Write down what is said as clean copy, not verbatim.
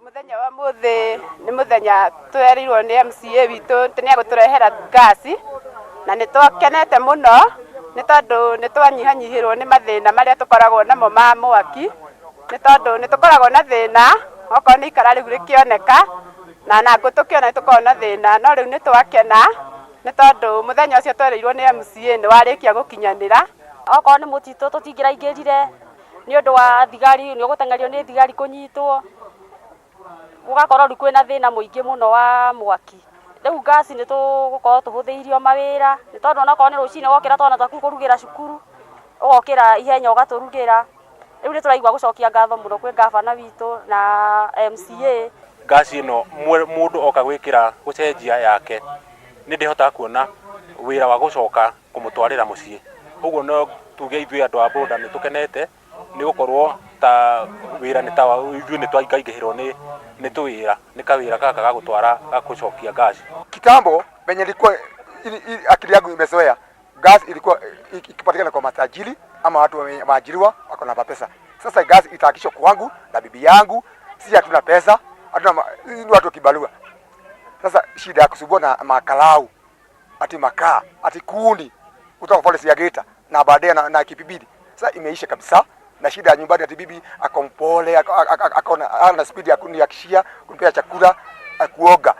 Mũthenya wa mũthĩ nĩ mũthenya twerirwo nĩ MCA witũ atĩ nĩ egũtũrehera ngasi, na nĩ twakenete mũno nĩ tondũ nĩ twanyihanyihĩrwo nĩ mathĩna marĩa tũkoragwo namo ma mwaki, nĩ tondũ nĩ tũkoragwo na thĩna okorwo nĩ ikara rĩu rĩkĩoneka, na ona ngũ tũkĩona nĩ tũkoragwo na thĩna, no rĩu nĩ twakena nĩ tondũ mũthenya ũcio twerirwo nĩ MCA nĩ warĩkia gũkinyanĩra. Okorwo nĩ mũtitũ tũtingĩraingĩrire nĩ ũndũ wa thigari, nĩ ũgũteng'erio nĩ thigari kũnyitwo, gũgakorwo rĩu kwĩna thĩna mũingĩ mũno wa mwaki. Rĩu ngaci nĩ tũgũkorwo tũhũthĩirio mawĩra, nĩ tondũ onokorwo nĩ rũcinĩ wokĩra twana twaku kũrugĩra cukuru, ũgokĩra ihenya ũgatũrugĩra. Rĩu nĩ tũraigua gũcokia ngatho mũno kwĩ ngabana witũ na MCA. Ngaci ĩno mũndũ oka gwĩkĩra gũcenjia yake, nĩ ndĩhotaga kuona wĩra wa gũcoka kũmũtwarĩra mũciĩ. Ũguo no tuge ithuĩ andũ a boda nĩ tũkenete nĩ gũkorwo ta wĩra nĩ ta ithuĩ nĩ twaingaingĩhĩrwo nĩ nĩ tũwĩra nĩ kawĩra gaka ga gũtwara ga gũcokia gas. Kitambo venye ilikuwa ili akili yangu imezoea gas ilikuwa ikipatikana kwa matajiri ama watu wameajiriwa wako na pesa. Sasa gas itaakishwa kwangu na bibi yangu, sisi hatuna pesa, hatuna ni watu wa kibarua. Sasa shida ya kusumbua na makarau ati makaa ati kuni kutoka forest ya Geita na baadaye na Kipipiri. Sasa imeisha kabisa na shida ya nyumbani ati bibi ako mpole ako na speed ya kunihakishia kunipea chakula kuoga.